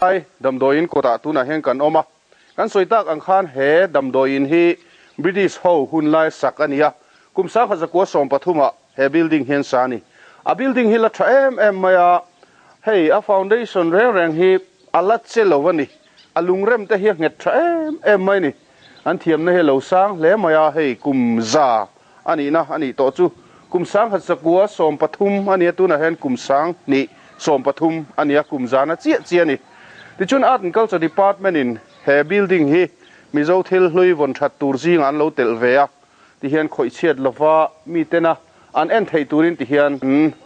Lai damdawiin kawtah tunah hian kan awm a, kan sawi tak ang khan he damdawiin hi British ho hun lai sak a ni a, kum 1913 ah he building hian sa a ni. A building hi la tha em em mai a, hei a foundation reng reng hi a la che lo a ni, a lungrem te hi a nghet tha em em mai a ni. An thiamna hi a lo sang hle mai a, hei kum za a nihna a nih tawh chu kum 1913 a nia, tunah hian kum 2013 a nia, kum zana chiah chiah a ni. Tichuan Art and Culture Department in he building hi Mizo thil hlui vawn that tur zingah an lo telh ve a, tihian khawih chhiat lova mitena an en theih turin tihian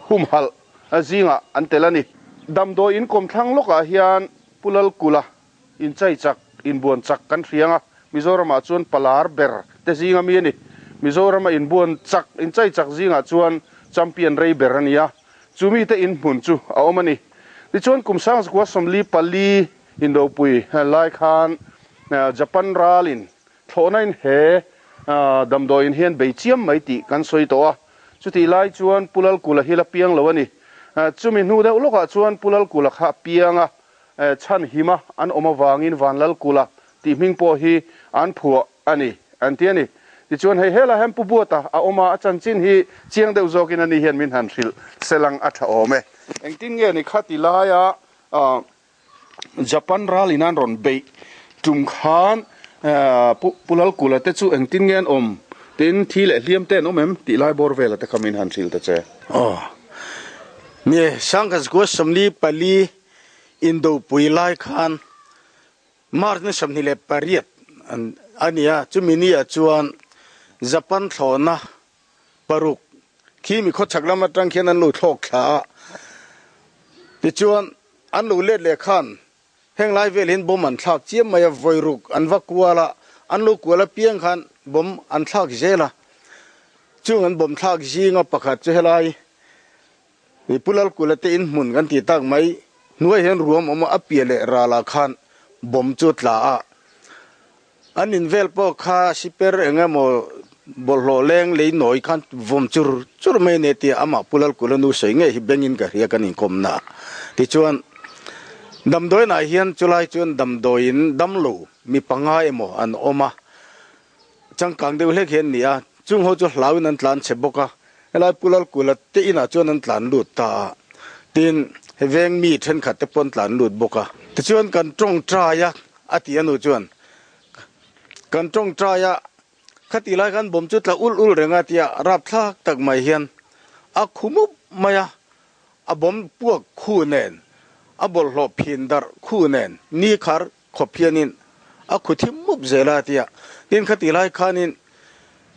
humhalh zingah an tel a ni. Damdawi in kawmthlang lawkah hian Pu Lalkula Inchai chak, inbuan chak kan hria ang a, Mizoramah chuan palar ber te zinga mi a ni. Mizorama inbuan chak, inchai chak zingah chuan champion rei ber a ni a, chu mite inhmun chu a awm a ni. Tichuan kum 1944 indopui lai khan Japan ralin thlawhnain he damdawiin hian bei chiam mai tih kan sawi tawh a, chutih lai chuan Pu Lalkula hi la piang lo a ni. Chumi hnu deuh lawkah chuan Pu Lalkula kha a piang a, Chhan hima an awm avangin Vanlalkula tih hming pawh hi an phuah a ni, an ti a ni. Tichuan hei helai hian Pu Buata a awm a, a chanchin hi chiang deuh zawkin ani hian min han hrilh selang a tha awm e. Engtin nge ni khati laia Japan ral in an rawn beih tum khan Pu Lalkula te chu engtin nge an awm? Tin, thi leh hliam te an awm em? Tih lai bawr vela te kha min han hrilh ta che. Aw. Ni, 1944 Indopui lai khan March ni 28 a ni a, chumi ni ah chuan Japan thlawhna paruk khi mi khawchhak lam atang khian an lo thlawk thla a, tichuan an lo let leh khan heng lai vel hian bomb an thlak chiam mai a, vawi ruk an va kual a, an lo kual apiang khan bomb an thlak zel a, chung an bomb thlak zinga pakhat chu helai I Pu Lalkula te in hmun kan tih tak mai hnuai hian ruam awm a, a piah leh ralah khan bomb chu a tla a. An in vel pawh kha siper eng emaw bawlhhlawh leng lei nawi khan vawm chur chur mai a ni tia amah Pu Lalkula nu sawi ngei hi bengin ka hria kan inkawm na. Tichuan damdawiinah hian chulai chuan damdawiin damlo mi panga emaw an awm a. Changkang deuh hlek hi an ni a, chung ho chu hlauin an tlan chhe bawk a, helai Pu Lalkula te inah chuan an tlan lut ta a, tin he veng mi thenkhat te pawh an tlan lut bawk a. Tichuan kan tawngtai a, a ti a nu chuan, kan tawngtai a, khati lai khan bawm chu tla ul ul reng a tia rapthlak tak mai hian a khu mup mai a, a bawm puak khu nen, a bawlhhlawh phin darh khu nen ni khar Khawp hianin a khu thim mup zel a tia. Tin khati lai khanin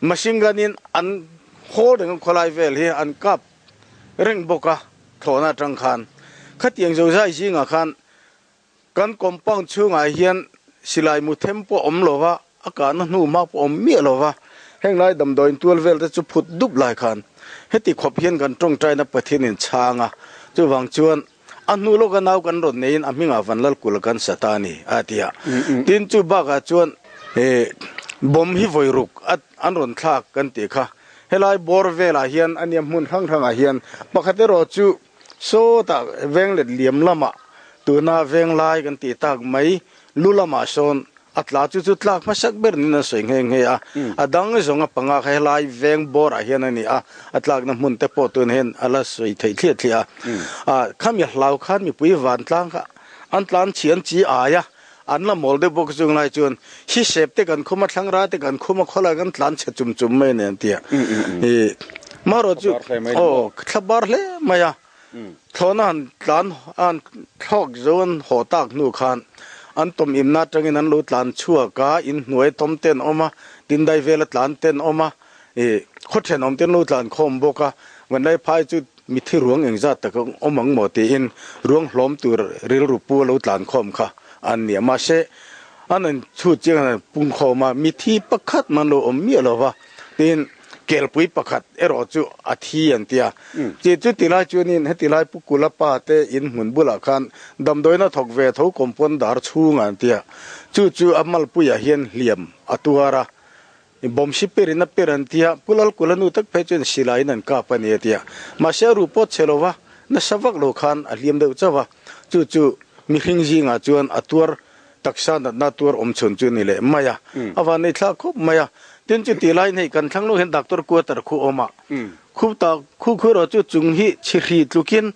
machine gun in an hawl reng a khawlai vel hi an kap reng bawk a thlawhna atang khan. Khatiang zozai zingah khan kan compound chhungah hian silai mu them pawh awm lo va, a kahna hnu hma pawh awm miah lo va, heng lai damdawiin tual vel te chu phut dup lai khan heti khawp hian kan tawngtaina Pathianin chhang a, chuvang chuan A hnu lawka nau kan rawn neiin a hmingah Vanlalkula kan sa ta a ni, a ti a. Tin, chu bakah chuan bomb hi vawi ruk an rawn thlak kan tih kha. Helai bawr velah hian a nia hmun hrang hrangah hian pakhat erawh chu sawtah veng let liam lamah tuna veng lai kan tih tak mai lu lamah sawn A tla chu chu tlak hmasak ber niin an sawi nghe nghe a, a dang zawng a panga kha helai veng bawrah hian a ni a, a tlakna hmun te pawh tun hian a la sawi theih thliah thliah a. A khami hlau khan mipui vantlang kha an tlan chhi an chi ai a, an la mawl deuh bawk chung lai chuan hi sep te kan khum a, thlangra te kan khum a, khawlai kan tlan chhe chum chum mai a ni an ti a. I marawh chu aw thla bar hle mai a. Thlawhna han tlan an thlawk zo an haw tak hnu khan an tawm imna atangin an lo tlan chhuak a, inhnuai tawm te an awm a, tindai vela tlan te an awm a, ih khaw thenawm te an lo tlan khawm bawk a, Vanlai phai chu mithi ruang engzat tak awm ang maw tiin ruang hlawm tur rilru pu a lo tlan khawm kha an ni a, mahse an han chhut chiang an han pung khawm a, mithi pakhat man lo awm miah lo va, tin. Kelpui pakhat erawh chu a thi an ti a. Chi chu ti lai chuanin heti lai Pu Kula pa te in hmun bulah khan damdawiin a thawk ve tho kawmpawn dar chhungah an ti a. Chu chu a malpuiah hian hliam a tuar a. Bawm si perin a per an ti a. Pu Lalkula nu tak phei chuan silaiin an kap a ni a ti a. Mahse a ru pawt chhe lo va, nasa vak lo khan a hliam deuh chauh a. Chu chu. Mihring zingah chuan a tuar taksa natna tuar awm chhun chu ni leh mai a, a van nei thlak khawp mai a. Tin chu tih laiin hei kan thlang lawk hian doctor quarter khu a awm a, khu ta khu khu erawh chu chung hi chhihri tlukin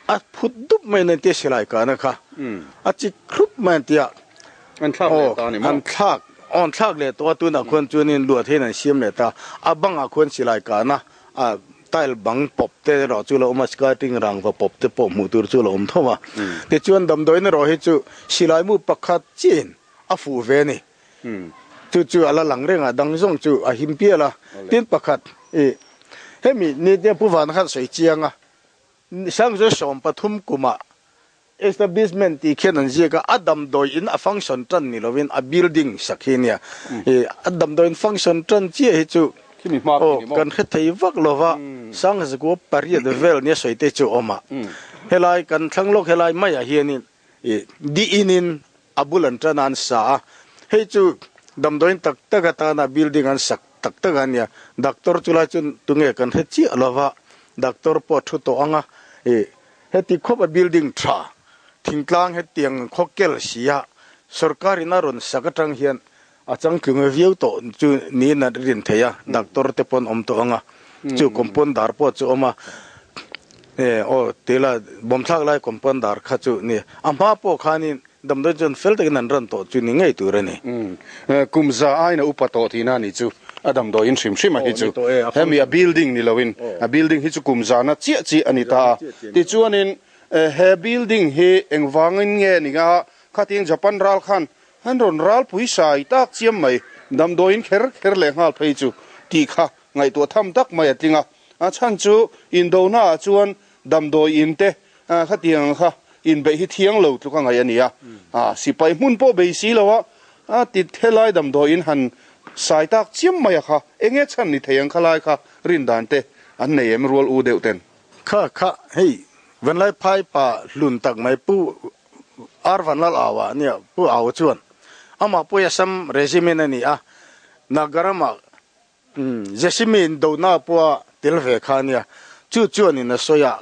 a phut dup mai a nia silai kahna kha a chik hrup mai a tia. An thlak leh ta a ni maw? An thlak, aw an thlak leh tawh a, tunah khuan chuanin luah theiin an siam leh ta. A bangah khuan silai kahna a tile bang pawp te erawh chu lo awm a, skirting rangva pawp te pawh hmuh tur chu lo awm tho a. Tichuan damdawiin erawh hi chu silai mu pakhat chiahin a fuh ve a ni. Chu chu a la lang reng a, dang zawng chu a him pial a. Tin pakhat i hemi ni te Pu Vana khan sawi chiang a, Sangzui 13 kumah Establishment tih khian an ziak a, a damdawi in a function tan ni lovin a building sak hi nia. I a damdawi in function tan chiah hi chu aw kan hre thei vak lova, Sangzakua pariat vel nia sawi te chu a awm a. Helai kan thlang lawk helai maiah hianin i di inin a bul an tan a an sa a, hei chu damdawiin tak tak atana building an sak tak tak a nia. Doctor chulai chu tunge kan hre chiah lova, doctor pawh a thu tawh ang a, i Heti khawp a building tha thingtlang hetiang khaw kel si a sorkar in a rawn sak atang hian a changtlung e viau tawh chu niin a rin thei a, doctor te pawh an awm tawh ang a, chu compounder pawh chu awm a, e aw tila bawmthlak lai compounder kha chu ni a hma pawh khanin damdawi chuan fel takin an rawn tawh chu ni ngei tur a ni. Kum za aiin a upa tawh tihna a nih chu, a damdawiin hrim hrim a hi chu. Hemi a building ni loin a building hi chu kum zana chiah chiah a ni ta a. Tichuanin he building hi engvangin nge ni nga khatiang Japan ral khan an rawn ralpui sai tak chiam mai, damdawiin kher kher leh nghal phei chu tih kha ngaihtuah tham tak mai a tling a. A chhan chu indonaah chuan Damdawi in te khatiang ang kha inbeih hi thiang lo tluk a ngaih a ni a, sipai hmun pawh bei si lo a, a ti helai damdawi in han sai tak chiam mai a kha, enge chhan ni thei ang kha lai kha rin dan te an nei em rual u deuh ten. Kha kha hei Vanlai phai pa hlun tak mai Pu Ar Vanlal Au ah nia Pu Au chuan amah pawh hi Assam Regiment a ni a, Nagaram-ah Jesimin dona pawha tel ve kha a nia. Chu chuanin a sawi a,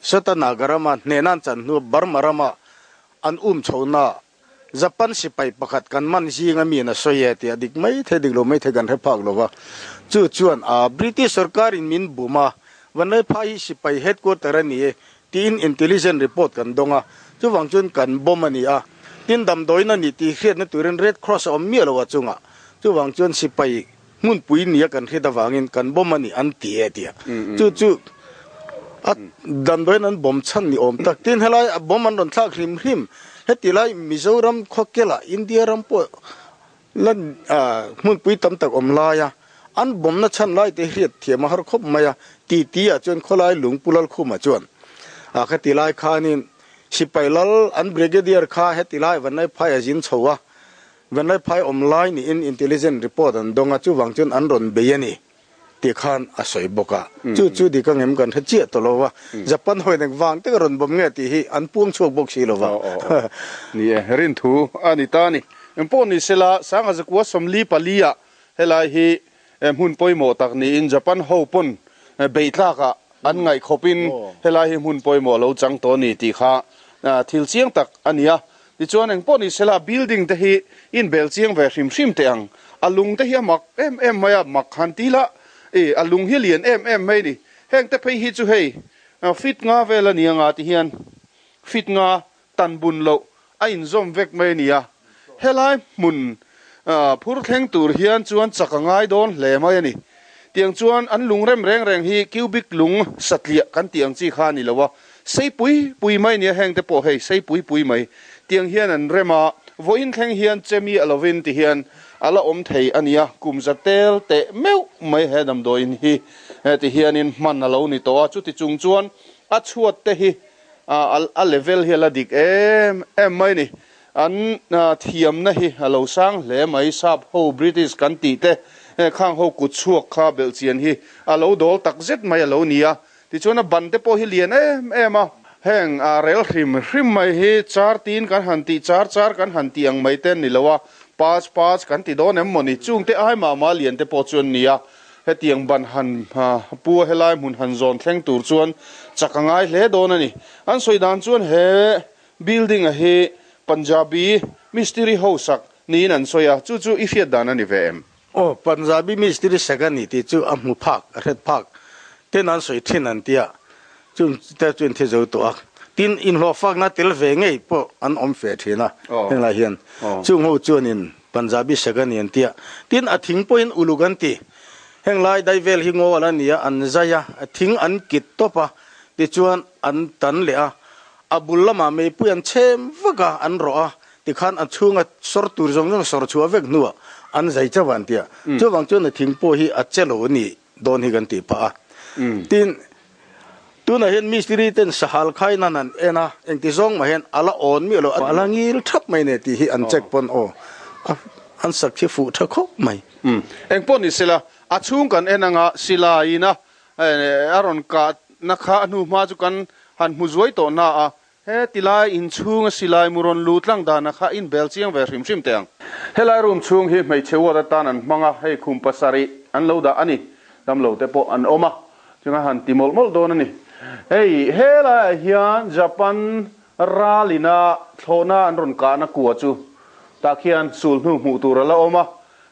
Satana ka rama hnehna an chan hnu Burma rama an um chhohna Japan sipai pakhat kan man zinga miin a sawi e tih a dik mai thei dik lo mai thei kan hre phak lo va. Chu chuan a British sorkarin min bum a, Vanlaiphai hi sipai headquarter a ni e tiin intelligent report kan dawng a, chuvang chuan kan bomb a ni a. Tin damdawiin a ni tih hriatna turin Red Cross a awm miah lo a chungah. Chuvang chuan sipai hmunpui nia kan hriat avangin kan bomb a ni an ti e tia. Chu chu a damdawiin an bomb chhan ni awm tak. Tin helai a bomb an rawn thlak hrim hrim. Heti lai Mizoram khawkelah India ram pawh la hmunpui tam tak awm laia an bomb na chhan lai te hriat thiam a har khawp mai a ti ti ah chuan khawlai lung Pu Lalkhuma chuan a khati lai khanin sipai lal an brigadier kha heti lai Vanlaiphai a zin chho a. Vanlaiphai awm lai niin intelligent report an dawng a, chuvang chuan an rawn bei a ni tih khan a sawi bawk a. Chu chu dik angem kan hre chiah tawh lo va, Japan hawi nek vang te ka rawn bawm nge tih hi an puang chhuak bawk si lo va. Ni e, rin thu a ni ta a ni. Engpawh ni sela, Sangha zakua 44 ah helai hi hmun pawimawh tak niin Japan ho pawn beih tlakah an ngaih khawpin helai hi hmun pawimawh lo chang tawh a ni tih kha thil chiang tak a ni a. Tichuan engpawh ni sela building te hi inbel chiang ve hrim hrim teh ang. A lung te hi a mak em em mai a, mak han ti la i a lung hi lian em em mai ni. Heng te phei hi chu hei feet nga vel a ni anga ti hian feet nga tan bun loh a inzawm vek mai a ni a. Helai hmun phur thleng tur hian chuan chak a ngai dawn hle mai a ni. Tiang chuan an lung rem reng reng hi cubic lung satliah kan tih ang chi kha a ni lo a, sei pui pui mai nia heng te pawh hei sei pui pui mai tiang hian an rem a, vawiin thleng hian chemi a lovin ti hian a la awm thei a nia, kum za tel teh meuh mai he damdawiin hi ti hianin hman a lo ni tawh a, chuti chung chuan a chhuat te hi a level hi a la dik em em mai a ni. An thiamna hi a lo sang hle mai, Sap ho British kan tih te khang ho kut chhuak kha belhchian hi a lo dawl tak zet mai a lo ni a. Tichuan a ban te pawh hi lian em em a, heng rel hrim hrim mai hi char tin kan han tih char char kan han tih ang mai te an ni lo a, pach pach kan ti dawn em mawni, chung te ai mah mah lian te pawh chu an ni a. Hetiang ban han pu a helai hmun han zawn thleng tur chuan chak a ngai hle dawn a ni. An sawi dan chuan he. building a hi Punjabi mistiri ho sak niin an sawi a, chu chu i hriat dan a ni ve em? Aw, Punjabi mistiri sak a ni tih chu a hmu phak, a hret phak ten an sawi thin an tia, chung te chu in thi zo tawh a. Tin, inhlawhfakna tel ve ngei pawh an awm fe thin a, henglai hian chung ho chuanin Punjabi sak a ni an tia. Tin, a thing pawhin uluk an ti. Henglai dai vel hi ngaw ala ni a, an zai a, thing an kit tawp a, tichuan an tan leh a, a bul lamah meipui an chhem vak a, an rawh a, tikhan a chhunga sawr tur zawng zawng sawr chhuah vek hnuah an zai chauh a an ti a. Chuvang chuan a thing pawh hi a che lo a nih dawn hi kan tih phah a. Tin, tunah hian mistiri ten sahal khai nan an en a, engti zawng mah hian a la awn miah lo, a la ngil thap mai ne tih hi an check pawn aw, an sak hi fuh tha khawp mai. Engpawh ni sela, a chhung kan en anga silaiin a A rawn kah na kha a hnu hma chu kan han hmu zuai tawh na a, he tilai inchhung a silai mu rawn luh tlang dana kha in bel chiang ve hrim hrim teh ang. Helai room chhung hi hmeichhe ward atan an hmang a, hei khum pasarih an lo dah a ni, damlo te pawh an awm a, chunga han ti mawlh mawlh dawn a ni. Hei helaiah hian Japan ralina thlawhna an rawn kahna kua chu tah khian sulhnu hmuh tur a la awm a,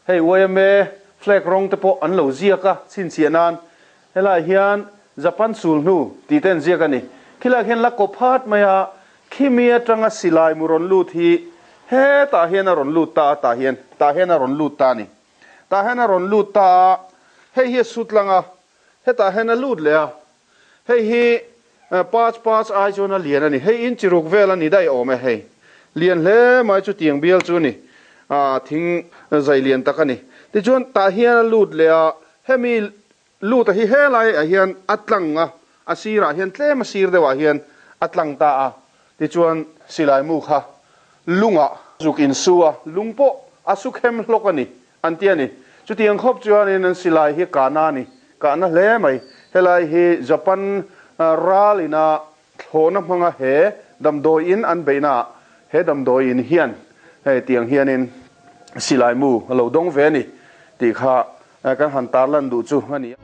Hei yma flag rawng te pawh an lo ziak a, chhinchhiah nan helaiah hian Japan sul hnu tih te an ziak a ni. Khilaiah khian la kaw phat mai a, khimi atanga silai mu rawn lut hi hetah hian a rawn lut ta a, tah hian, tah hian a rawn lut ta a ni. Tah hian a rawn lut ta a, hei hi a sut lang a, hetah hian a lut leh a, Hei hi Pach Pach ai chuan a lian a ni. Hei inchi ruk vel a ni daih awm e hei. Lian hle mai chu tiang bial chu a ni. Thing zai lian tak a ni. Tichuan tah hian a lut leh a, hemi lut a hi helai ah hian a tlang a, a sirah hian tlem a sir deuh ah hian a tlang ta a. Tichuan silai mu kha lungah zuk insu a, lung pawh a su khem hlawk a ni. An ti a ni. Chutiang khawp chuanin an silai hi kahna a ni. Kahna hle mai. Helai hi Japan ral ina thlawhna hmanga he damdawi in an beihnaah he damdawi in hian hei tiang hianin silai mu a lo dawng ve a ni tih kha kan han tarlan duh chu a ni.